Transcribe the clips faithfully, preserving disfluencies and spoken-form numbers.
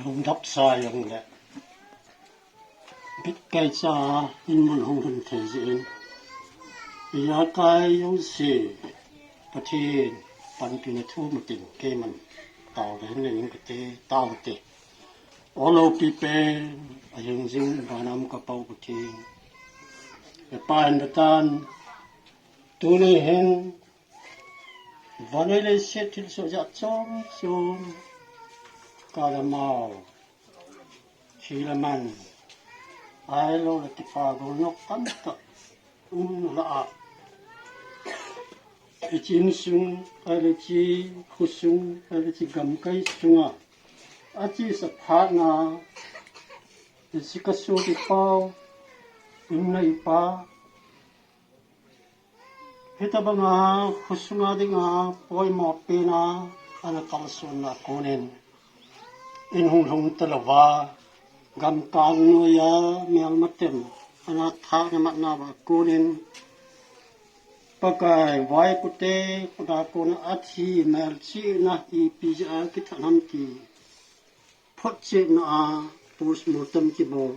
Lungdap sa jong le, bit kaicha in mun hung lhun thei jeh in, ijakai jouse Pathen panpina thu mutin keiman taove le ning kate, taovite. O loupi pen, ahing jing vana um ka Pa u Pathen, le Pa in le tan, tuni hin van le leiset thilsoh jat chom chom, ka le mao, thi le man, ahilou le kipah gol nok tamtah um lah a, hiche insung, ahile hiche khosung, ahile hiche gamkai sunga achesa phatna, hiche ka sopi pau, in le ipa, hitabanga khosunga dinga poimo pena ana kalsonna konin, in hung lhung talouva, gamkai noiya melmatem ana thahna matnauva konin, Pakai, vaipute khutna kona athi melchihna ipi jeh a kithat ham ti photchetna a postmortem kibol,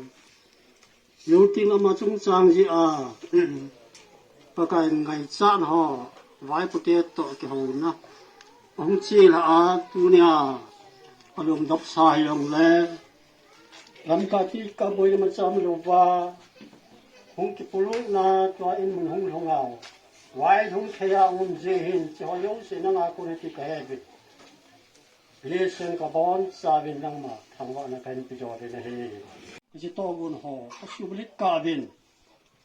lungting ama chungchang jeh a Pakai ngaichat ho, vaipute toh kihouna ahung che lah a, tunia alungdap sa hijongle, lamkai ti kaboi ma cham louva, hung kipulutna tua in mun hung lhunga, vai lhung theiya um jeh hin, hicheho jouse nanga kona ti kahe uvin, lesen kabonchauvin nangma thangvahna kahin pejo ding ahi. Hiche tohgon ho asuhbulhit kah uvin,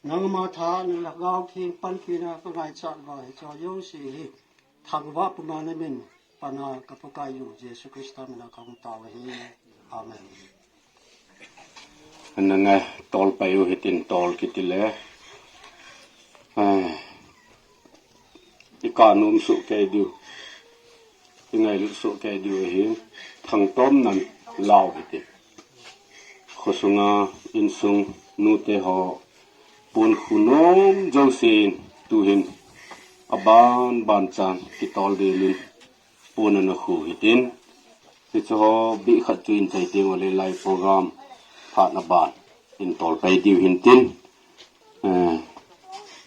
nangma thahatna le Lhagao Theng panpina kangaichat uva, hicheho jouse hi thangvah puma namin, Pana ka Pakaiyu Jesu Christa mina kahung tao ahi. Amen. Ana ngai tolpai u hitin, tol kitile, ikah nom soh kei diu, ingailut soh kei diu ahin, thangtom nan lau hitin. Khosunga insung nuteho pon khu nom jousen tuhin aban banchan kitol delin pon ana khu hitin. Hicheho beh khat chu in chai tengule lai program phatna ban in tolpai diu hintin,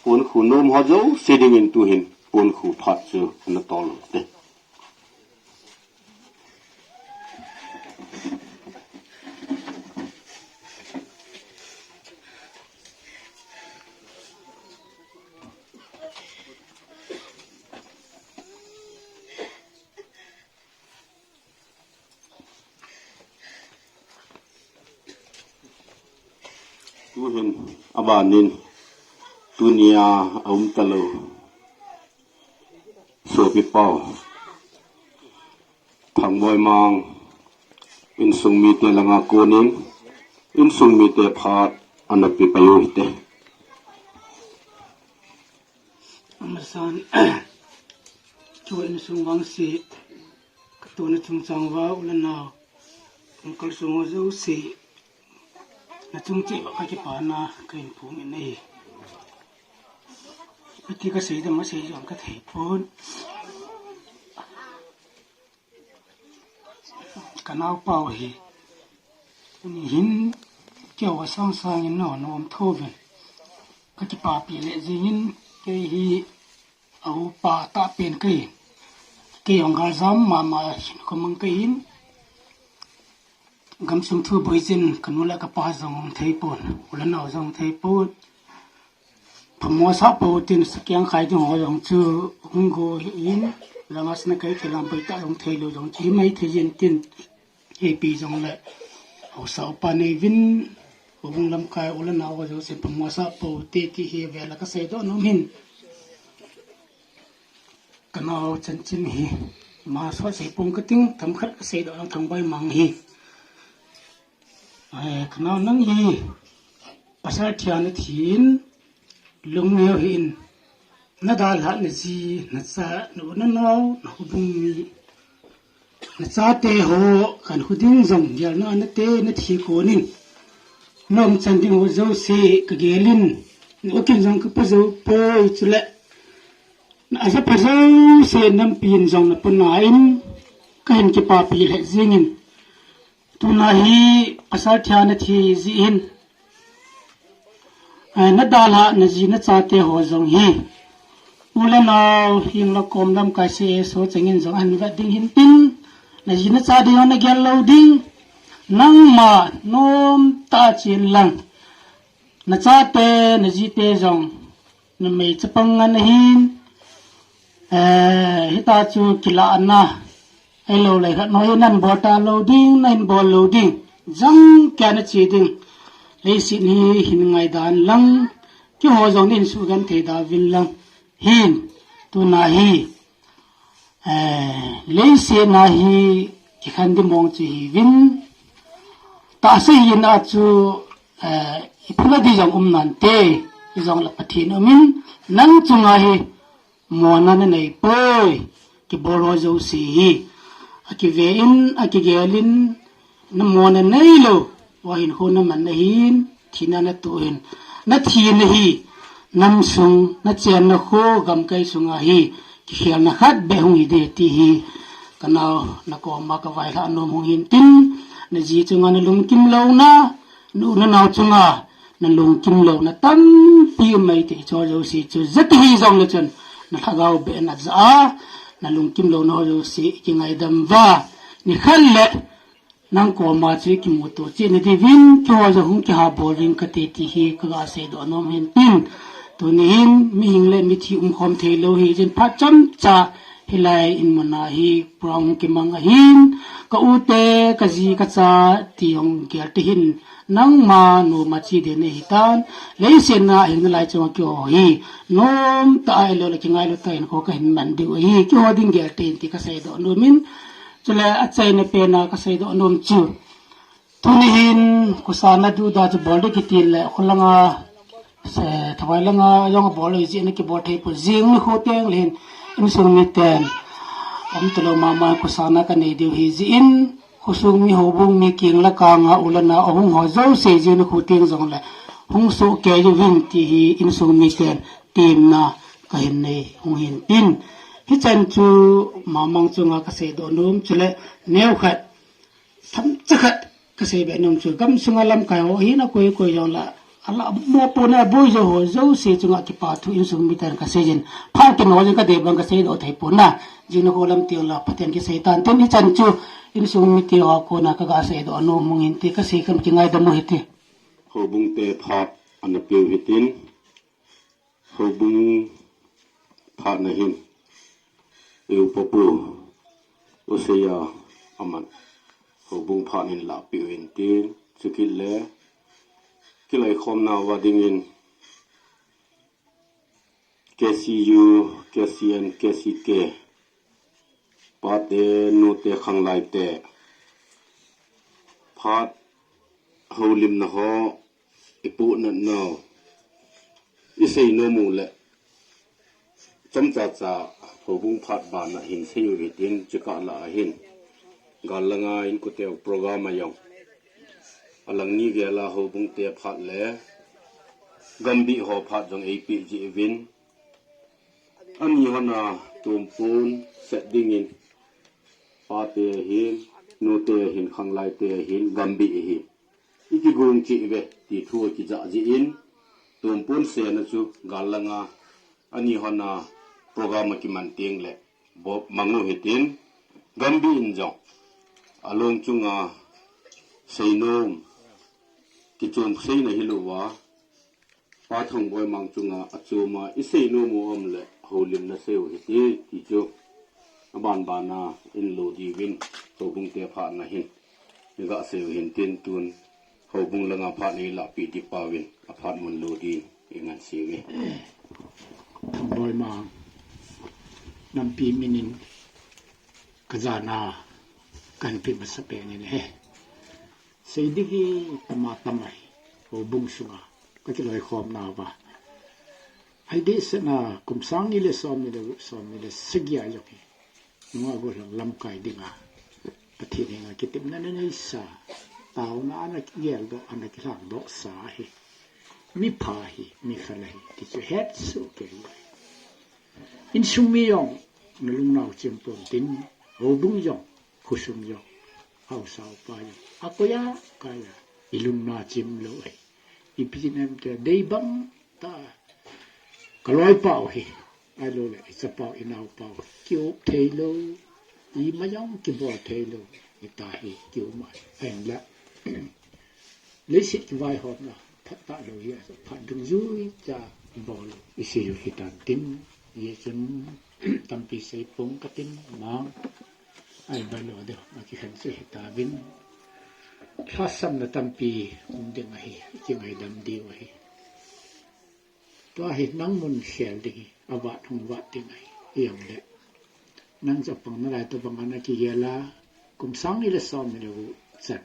pon khu nomho jouse dingin tuhin pon khu phat chu ana tol u hite. Tuhin abanin tunia aum talou sopi pau Thangboi Mang insung mite langa konin insung mite phat ana pepai u hite. Amasan, tu insung vangse katona chungchang uva u le nao, kalsong ho jouse nachung cheh uva kakipana kahin phongin ahi. Iti kasei dem asei jong kathei pon. Kanaopa u hi tuni hin keiho sangsangin nanom thouvin, kakipapi lheh jengin, kei hi aupa tahpen kahin, kei jong galjam mama hinkho mang kahin, gamsung thu boiyin kanu le kapa jong hung theipon, u le nao jong hung theipon. Phamo sah pou tin, sakiang khai ding ho jong chu hung go hi in, langa sina kai thei lam pai tah jong theilou jong chu himai thei jin tin, ipi jongle haosa upa neivin, houbung lamkai u le nao ho jouse phamo sah pou te ti hi vela kaseidoh nom hin. Kanao chanchin hi ima sot sei pong kating, themkhat kaseidoh nang Thangboi Mang hi. Kanao nang hi Pasal thia na thin, lungneo hi in, na dalha na ji, na cha, na u na nao, na houbung mi, na chate ho, kan hu ding jong, gel na na te, na thi konin. Na um chan ding ho jouse, ka gelin, na ukin jong ka pa jo poi, chule. Na aja pa jouse, nampin jong na puna in, ka hin kipapi le jingin. Tuna hi pasal thia na thi ji hin. Eh, na dalha, na ji na chate ho jong hi. U le nao, hing la kom lam kai se so chengin jong an vet ding hin tin. Na ji na cha ding na gel lo ding. Nangma nom ta chin lang. Na chate, na jite jong. Na mei chapang ngan ahin. Eh, hita chu kila na. Ai lo lai khat noi nan bol ta lo ding, nan bol lo ding. Jang kya na chi ding. Leiset hi hin ngai dan lang. Kiho jong nin su gan thei da vin lang. Hin, tuna hi. Eh, leiset na hi kikhan di mong chi hi vin. Ta se hi na chu, eh, i phula di jong um nan te. I jong la Pathen um in. Nang chunga hi. Mona na nei poi, kibol ho jouse hi. A kive in, a kigel in, na mona nei lo, wa hin ho na man na hin, thina na tu hin. Na thina hi, nam sung, na chen na ho, gam kai sunga hi, kikhel na khat be hung hi de ti hi. Ka nao, na koma ka vailhah nom hung hin tin, na ji chunga na lungkim lo na, nu na nao chunga, na lungkim lo na tampi um mai te cho jouse chu. Jati hi jong le chun, na lhagao be na ja a, na lungkim lo na ho jouse kingaidam va. Ni khat le, nang koma chu kimuto che na di vin, kiho jo hung kiha bol ring ka te ti hi ka ga sei do nom hin tin. Tuni hin, mihing le mithi um khom thei lo hi jin phat chomcha, hilai in muna hi, program kimang ahin, ka u te, ka ji, ka cha, ti hong gel te hin, nangma, noma chi de ne hi tan, leiset na, hing na lai chunga kyo hi, nom ta ai lo le kingai lo ta in ko ka hin man diu hi, kiho ding gel te in ti ka sei do nom in, chule a chai na pe na ka sei do nom chu. Tuni hin, kusana du da chu bol de kiti le, khulanga, se, thawai langa, jong bol le ji na kibol thei po jing ni khu teng le hin, insung mi ten. Om to lo mama kusana ka nei diu hi ji in, khosung mi houbung mi king la ka nga u la na, ahung ho jouse ji ni khu teng jong le, hung su ke ju vin ti hi insung mi ten, tim na ka hin nei hung hin tin. Hi chan chu mamang chunga ka sei do nom chule, neo khat, Tham chakhat ka sei be nom chu, gam sunga lamkai ho hi na koi koi jong la, ala mo po na boi jo ho jouse chunga kipa thu insung mi ten ka sei jin. Pha ke no jin ka de bang ka sei do thei po na. Jing na ko lam tiang la Pathen ki sei tan ten hi chan chu insung mi ti ho ko na ka ga sei do nom hung hin ti ka sei kam kingaidam u hi ti. Houbung te phat ana piu hi tin. Houbung phat na hin, eu papu, u seiya aman, houbung phat hin la piu hin tin, chukit le, kilai khom na va ding in, K C U, K C N, K C K, pate, nute, khanglai te, phat, houlimna ho, i pu nat nau, i sei nom u le, chomcha cha, houbung phat bana hin sei u hi tin, chika la ahin, gal langa in kuteu program a jong, alang ni vela houbung te phat le, gambi ho phat jong ei pi ji vin, Ani hon a tumpun set dingin, pate hin, nute hin, khanglai te hin, gambi hin. Iki gung chi ve, ti thu ki ja ji in, tumpun se na chu gal langa, ani hon a program a ki man ting le, bo mangu hitin, gambi in jong, along chunga, seinom, ki chom sei na hi lo wa, Pa Thongboi Mang chunga a chuma i sei nom u om le, houlim na sei u hiti, ti chu. A ban ban a in lo di vin, houbung te phat na hin. I ga sei u hin tin tun, houbung langa phat nei la pi di pa vin, a phat mun lo di, i ngan sei ve. Thongboi Mang, nampi minin, ka jana, kan pi masa pe ni he. Sei ding hi tama tama hi, houbung sunga. ka kiloikhomna uva. Ahi dehsetna kum sang ni le som ni le, som ni le sagi a jong hi, nunga golhang lamkai dinga Pathen henga kitepna ana neisa, taona ana kigeldoh, ana kilhangdoh sa hi, mipha ahi, mikhel ahi ti chu hetsoh kei. Insung mi jong nalung nao chim pon tin, houbung jong, khosung jong, haosa upa jong, akoi a kai a ilungna chim lou ahi. Ipi jeh ham itile, dei bang tah a, ka loipau hi, ahilou le ichapau, inaopau hi kiup thei lou, ima jong kibol thei lou, hita hi kium ahi. Ahinla, leiset kivaihomna phat tah lou hi, phat dungjui cha bol lou isei u hitan tin, hijeh chun tampi seipong katin, mang, ahi bailou deu, akikhen chu hitauvin. Lhasamna tampi um ding ahi, kingaidam diu ahi. Tua hi nang mun khel ding hi, avat hung vat ding ahi, hijongle. Nang chu apang nalai tobang a nakigel a, kum sang ni le som ni le gup chan,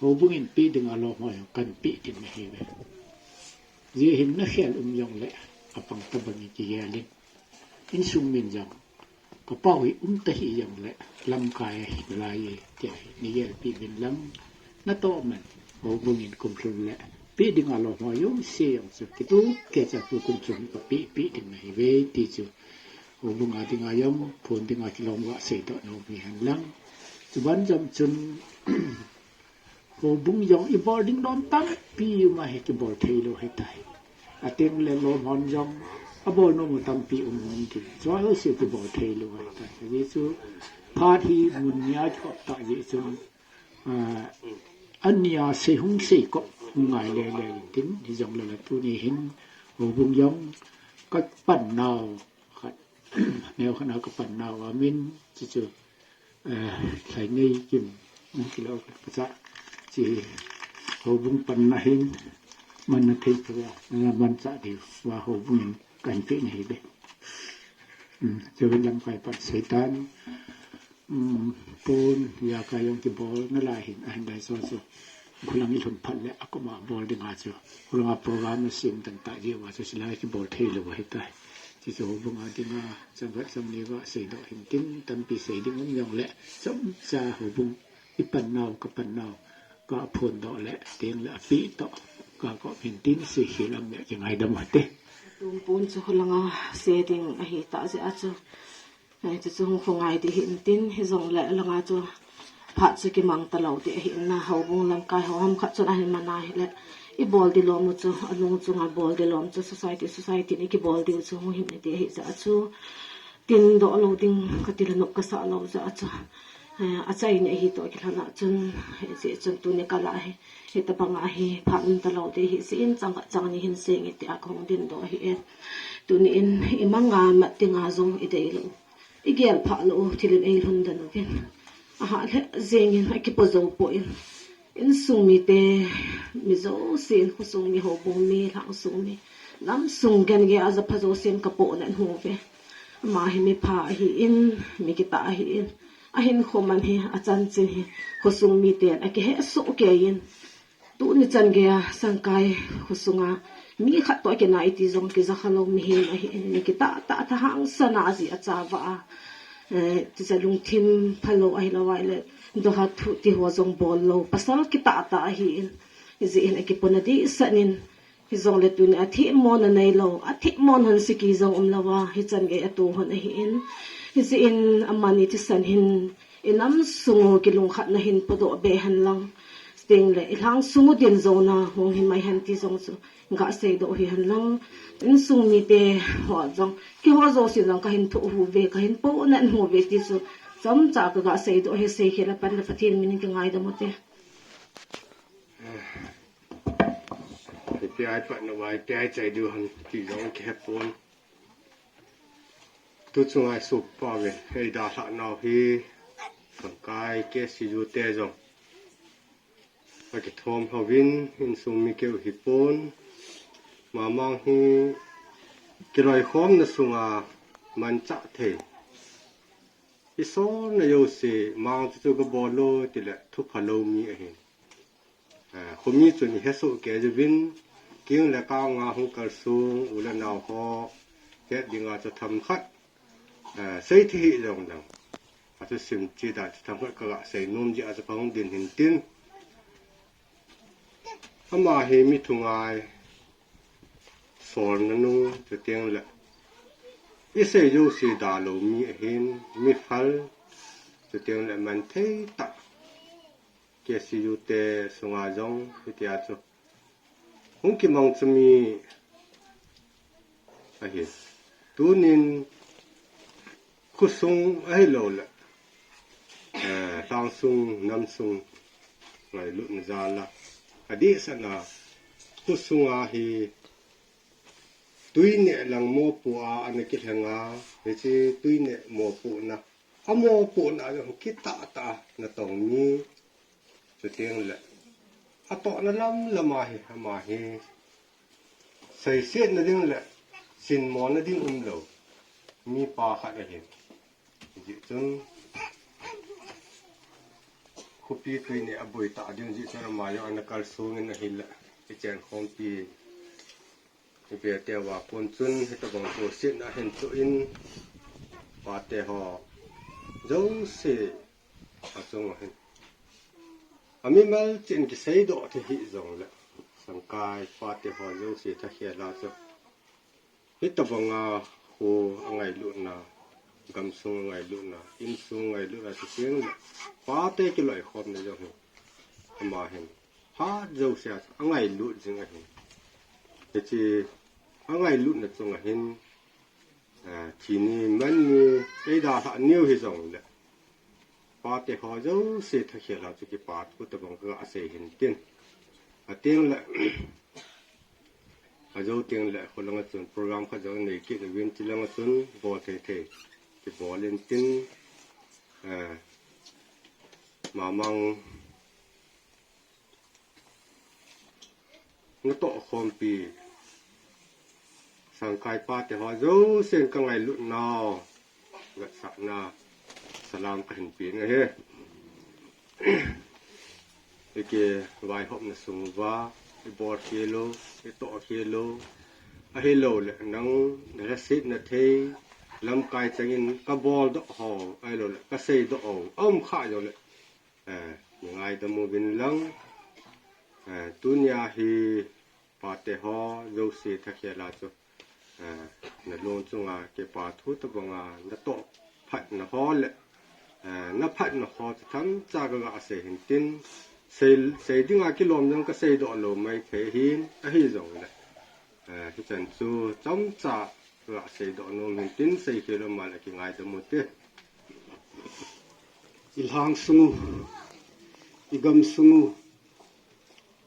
houbung in peh dinga lom ho jong kahin peh ding nahiuve. Hijeh hin nakhel um jongle, apang tobang in kigel in. Insung min jong, kapau hi um tahih jongle, lamkai ahi nalai e, tia hi neigelpeh uvin lang, natoh man, houbung in kum lhun le, peh dinga lom ho jouse jong chu, kitup keicha tu kum chom hi kapeh peh ding nahiuve ti chu, houbung a dinga jong, phone dinga kilom ga seidoh nom hi hen lang. Chuban jom chun, houbung jong ibol ding lom tampi um ahi, kibol thei lou ahitai. Ateng le lom hon jong abol nom u tampi um um tin, chua jouse kibol thei lou ahitai. Hijeh chun phat hi mun ni a kikop tah jeh chun, ah, ani a sei hung sei kop hung ngai le le intin, hijongle la tuni hin houbung jong kapan nau khat, neo khat a kapan nau a min, chuchu, eh, Lhainei Kim, um, kilo ka cha, chi houbung panna hin, manna thei pha, eh, manchah diu va houbung in kahin peh nahiuve. Um, chuin lamkai pan seitan, um, pon, ijakai jong kibol nalai hin, ahin dai so chu. Khulang ilhun phat le, akoma bol dinga chu, khulanga program asem tan tah jeh uva chu, chulai kibol thei lou ahitai. Chuchu houbung a dinga, chang khat chang ni ga seidoh hintin, tampi sei ding um jongle, chomcha houbung ipan nau, kapan nau, kaphondoh le, teng le apeh toh, kakop hintin, seikhel am le kingaidam u hite. Tumpun chu khulanga sei ding ahitah jeh a chu, eh, chuchu hung khongai ding hintin, hijongle langa chu phat chu kimang talou ding ahi na, houbung lamkai ho ham khat chun ahin man ahile, ibol ding lom u chu, anung chunga bol ding lom chu, society, society in ikibol diu chu hung him ding ahi jeh a chu, tin doh lou ding kati le nop kasah lou jeh a chu, eh, achaina ahi toh kilhon a chun, hijeh chun tuni kal a hi, hitobang a hi phat um talou ding ahi jeh in, chang khat chang ni hin sei inge tia kahung dingdoh ahi e. Tuni in imang a mat dinga jong idei lou, igel phah lou u thil in eilhun den uvin, ahah lheh jeng in akipo jou poi. Insung mite, mi jousen, khosung mi, houbung mi, lhangsung mi, namsung gei gei a japha jousen kapohnat uve. Ama hi mipha ahin, mi kitah ahin, ahinkho man hi, achanchin hi khosung miten akihesoh kei in, tuni chan geiya Sangkai khosunga mi khat toh akinai ti jong kijakha lou mihem ahin, mi kitah tah, thahatna a ji a cha vah a, eh, tija lungthim phalou ahilou ahile, doha thu ti ho jong bol lou, pasal kitah tah ahin, hijeh in akipona dehset in, hijongle tuni a themmona neilou, athemmon hon siki jong umlou a, hichan gei atoh hon ahin, hijeh in amani thisan hin inam sung u kilungkhatna hin podoh be hen lang, chuteng le ilhang sung u dinjouna hung himai hen ti jong chu gaseidoh u hihen lang, insung mite ho jong, keiho jouse jong kahin thoh uve, kahin pohnat uve ti chu chomcha kagaseidoh u ahi, seikhel a pat le Pathen min in kingaidam ute. Ipi a ipat nau a, ipi a ichai diu ham ti jong kihepon. Tuchung a isuhpeh uvin, eidalhah nau hi, Sangkai K C U te jong akithom uvin, insung mi keu hipon, mamang hi kiloikhomna sunga manchah thei, isonna jouse mang chu chu kabol lou tile thupha lou mi ahin. Ah, khomi chun ihesoh kei uvin, keng le kang a hung kalsung u le nao ho het dinga chu themkhat, eh, sei thei hih jong leng, athusim chida chu themkhat kaga sei nom jeh a chu kahung din hin tin, ama hi mi thungai, solna nung, chuteng le isei jouse dalou mi ahin, mi phal, chuteng le man thei tah, K C U te sunga jong hitia chu hung kimang chu mi ahi. Tunin khosung ahilou le, eh, lhang sung, nam sung ngailutna jal a, adehset a, khosunga hi tui neh lang mopoh a ana kilheng a, hiche tui neh mopohna, amopohna jong kitah tah a natong mi, chuteng le atohna lam lam a hi, ama hi seisetna ding le chinmona ding umlou mipa khat ahi. Hijeh chun khopi tui neh aboi tah ding jeh chun ama jong ana kalsung in ahile, ichenkhompi ipi tia kon chun hitobang tohsetna ahin toh in, pate ho jouse achunga hin amimal cheh in kiseidoh thei hih jongle, sangkai pate ho jouse thakhel a chu hitobanga kho angailutna, gamsung angailutna, insung angailutna, chuteng le pate kiloikhomna jong hi, ama hin phat jouse a angailut jing ahi. Hiche angailutna chunga hin, ah, thi ni man ni eidalhah niu hijongle, pate ho jouse thakhel a chu kipa thu tobang kaga sei hin tin. Ateng le, ajou teng le, kholanga chun program khat jong nei kit uvin, chulanga chun bol thei thei kibol in tin, eh, mamang natoh khompi sangkai pate ho jousen kangailutnau vetsahna salam kahin pe in ahi. Ikivaihopna sung uva, ibol khel u, itoh khel u, ahilou le nang nalhasetna thei lamkai chengin kabol doh ho, ahilou le kasei doh ho aum kha jongle, eh, ngaidam uvin lang, eh, tunia hi pate ho jouse thakhel a chu, eh, nalung chunga kipa thu tobanga natoh phatna ho le, eh, naphatna ho chu themcha kaga sei hin tin, sei, sei dinga kilom jong kasei doh lou maithei hin, ahijongle, eh, hichan chu chomcha kaga seidoh nom hin tin, seikhel u ma le kingaidam u te. Ilhang sung u, igam sung u,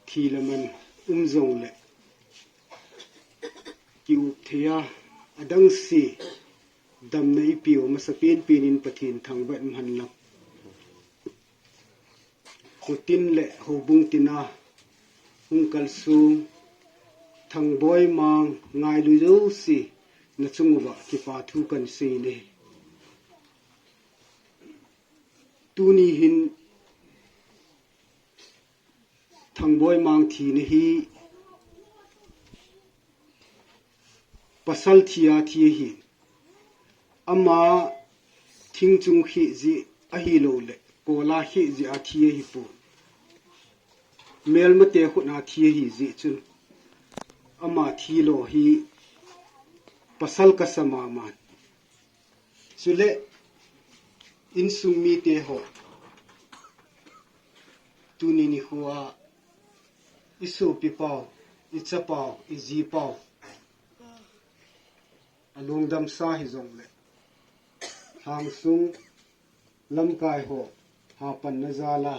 thi le man um jongle kiup thei a, adangse damna ipeu masapen pen in Pathen thangvah in umhen lang. Khotin le houbung tina hung kalsung Thangboi Mang ngailu jouse nachung uva kipa thu kahin sei e. Tuni hin Thangboi Mang thina hi pasal thi a thi ahi. Ama thing chung kheh jeh ahilou le, kol a kheh jeh a thi ahipon, melmate khut a thi ahi jeh chun, ama thi lo hi pasal kasa mama in. Chule insung mite ho, tuni nikho a isopi pau, icha pau, iji pau, alungdam sa hijongle, lhangsung lamkai ho hapanna jal a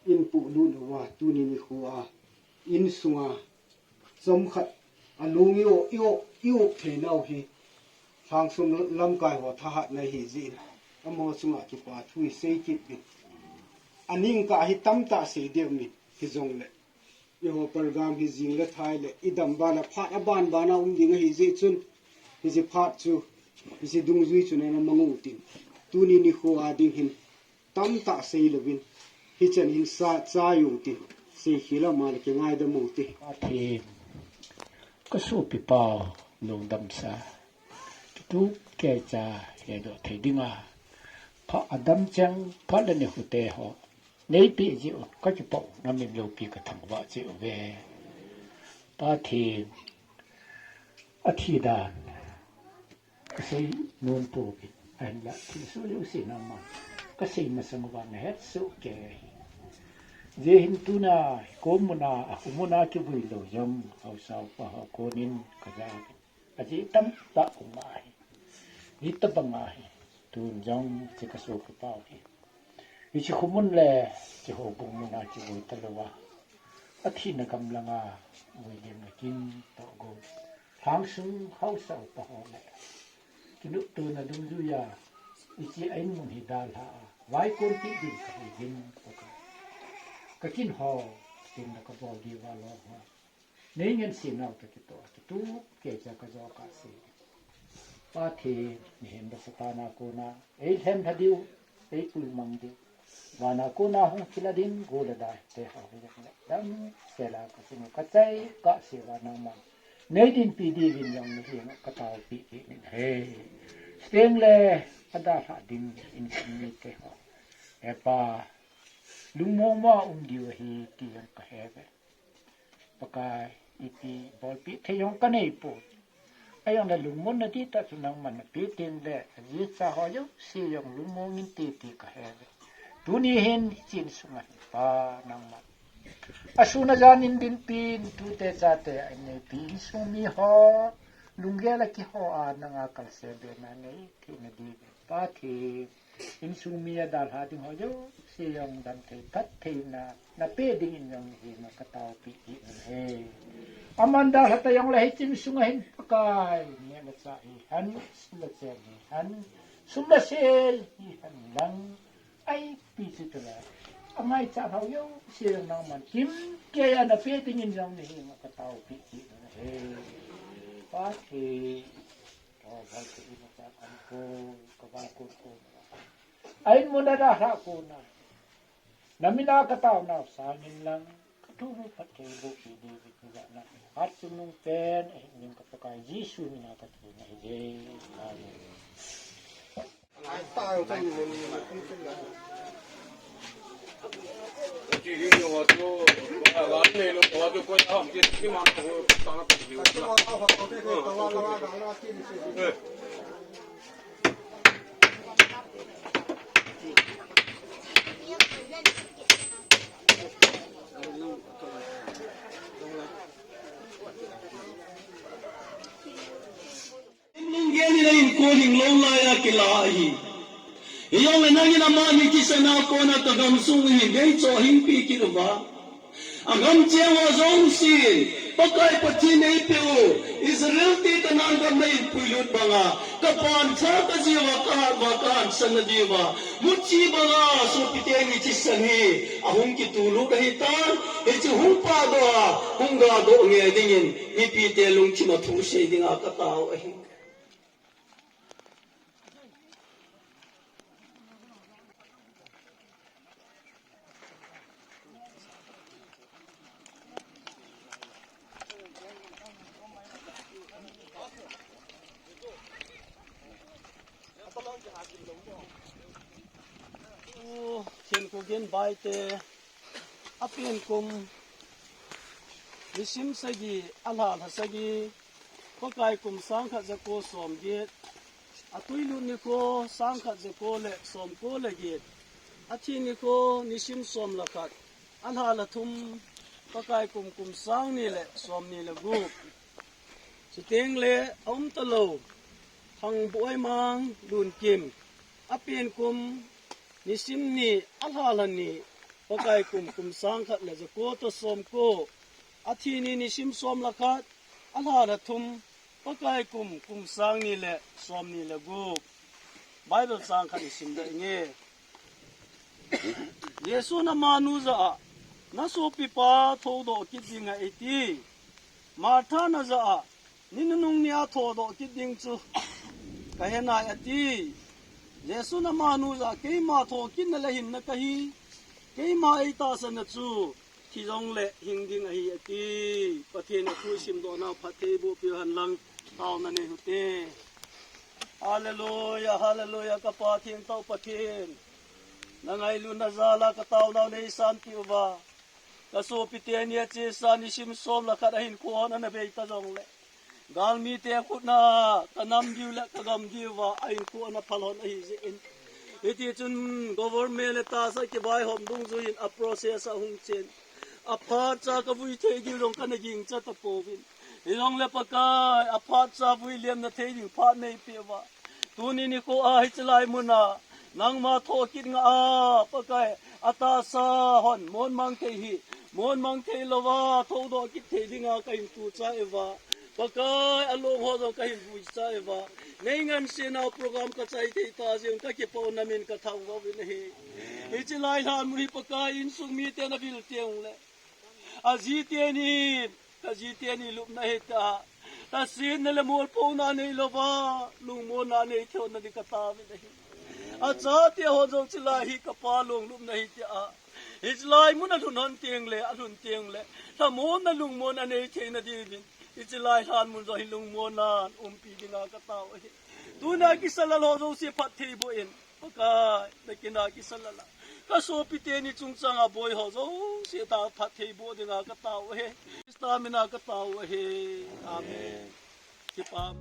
in puhlut uva, tuni nikho a insunga chomkhat alung i-o, i-o, i-op theinau hi lhangsung lamkai ho thahatna ahi jeh in, amaho chunga kipa thu isei kit in, aning kah hi tamtah sei ding um in, hijongle eiho program hi jing le thai le idam ban a phat aban ban a um ding ahi jeh chun, hiche phat chu, hiche dungjui chu nana mang u tin, tuni nikho a ding hin tamtah sei louvin, hichan hin sa chai u tin, seikhel a ma le kingaidam u te. Pathen Ka sopi pau, lungdam sa. Kitup keicha hedoh thei dinga pha adam cheng pha le ni hute ho neipe ji u ka kipau na min lopi ka thangvah ji u ve. Pathen, athi dan ka sei nom pouvin, ahinla thilsoh jouse nangman ka sei masang uva na het soh kei ahi. Jeh hin tuna, hikom muna, akhomuna kivui lou jong, haosa upa ho konin ka ja uvin. Ajeh tamtah um ahi. Hitobang ahi. Tun jong hiche ka sopi pau hi, hiche khomun le hiche houbung muna kivui talouva, athina gam langa vui lim le kin toh go, lhangsung haosa upa ho le kinoptona dungjuiya hiche a in mun hi dalha a vaikon peh ding kahi jin, Pakai. Ka kin ho, tin la ka bol diuva lou ho, nei ngense nau toh kitoh a kitup keicha ka jo kahse. Pathen, mihem le Satan a kona eilhem lha diu, eipui mang diu, vana kona hung kila ding gol le dai te ho hi jong le damsel a ka sung u ka chai kahse uva nangman nei dinpi diuvin jong nahenga ka taopi kit in ahi. Chuteng le adalhah ding insung mite ho, He Pa, lungmong mo a um diu ahi ti jong ka he uve. Pakai, ipi bolpeh thei jong ka nei poi. Ahinla lungmonna dihtah chu nangman napeh teng le, ajeh cha ho jouse jong lungmong inte ti ka he uve. Tuni hin hiche insunga hin Pa nangman asun ajan in dinpin, tute chate a inneipi, insung mi ho lunggel a kiho a nanga kalse bena nei theina diuvin, Pathen, insung mi adalha ding ho jouse jong damthei phattheina napeh dingin jong nahenga ka taopi kit in ahi. Aman dalha ta jongle hiche insunga hin Pakai, neh le chah hihen, sum le chen hihen, sum le sei hihen lang, ipi chu tale, angaichat ho jouse jong nangman kimkeiya napeh dingin jong nahenga ka taopi kit in ahi. Pathen, ka val ka imacha ka ko, ka vaikon ko, a in mun adalhah kona, na mina ka taonau sangin lang, ka thupha phatthei bohpeh diuvin ka jahna, hatchungnung pen ahin ding ka Pakai Jesu mina ka thum ahi. Amen. Lunggel in a inkol hing lou laiya kila ahi. Hijongle nangin ama mithisan a kona ka gamsung hi neichoh hingpeh kit uva, agam cheng ho jousen Pakai Pathen in eipeh u Israel te Canaan gam a einpuilut banga, ka pansa ka jiuva, ka hatva ka hansanna diuva, muchi banga sopite mithisan hi ahung kitulut ahitan, hiche hung pahdoh a, hung gadoh ngei dingin mipite lungthim a thu sei dinga ka tao ahi. Themkho gen baite, apen kum nisim sagi, alha lha sagi, Pakai kum sangkhat jako somget, atuilut nikho sangkhat jako le somko le get, athi nikho nisim som le khat, alha lha thum, Pakai kum kum sangni le somni le gup. Chuteng le aumtalou Thangboimang Lunkim, apen kum nisim ni, alha lha ni, Pakai kum kum sangkhat le jako toh somko, athi ni nisim som le khat, alha lha thum, Pakai kum kum sangni le somni le gup. Bible chang khat isim doh inge. Jesun amanu jah a, nasopipa thoudoh kit ding ahi ati. Marthan ajah a, ni nunung nia thoudoh kit ding chu kahe nai ati. Jesun amanu jah a, keima thoukitna le hinna kahi, keima eitahsanna chu thi jongle hing ding ahi ati. Pathen a thu isimdoh nau phattheiboh peh hen lang taona nei hite. Hallelujah, hallelujah, ka Pathen tau Pathen. Na ngailutna jal a ka taonau nei sanpeh uva. Ka sopite ni a chesa nisim som le khat a hinkho hon ana bei ta jongle, galmite khut na ka nam diu le ka gam diu va a hinkho ana phal hon ahi jeh in. Hiti chun government le tahsa kivaihom dungjuiyin a process a hung chen. Aphat cha ka vui thei diu jong kana gingcha tapouvin. Hijongle Pakai, aphat cha vui liamna thei ding phat neipeh uva. Tuni nikho a hiche lai mun a nangma thoh kit nga a Pakai, atahsa hon mon mang thei hi, mon mang thei louva thoudoh kit thei dinga ka hin tuchah uva. Pakai, along ho jong ka hin vuichah uva. Nei ngansenau program ka chai thei tah jeh un ka kipah un na min ka thangvah uvin ahi. Hiche lai lhan mun hi Pakai, insung mite na vil teng le, ajite ni, ka jite ni lupna hita, tahsanna le molphouna neilouva lungmonna nei thei na ding ka taovin ahi. Achate ho jong hiche lai hi ka pa long lupna hita, hiche lai mun a lhun hon teng le, alhun teng le, lhamonna lungmonna nei thei na diuvin hiche lai lhan mun jong hi lungmonna umpi dinga ka tao ahi. Tuna kisalal ho jouse phattheiboh in, Pakai, na kin a kisalal a ka sopite ni chungchang a boi ho jouse ta phattheiboh dinga ka tao ahi. Christa min a ka tao ahi. Amen. Kipah.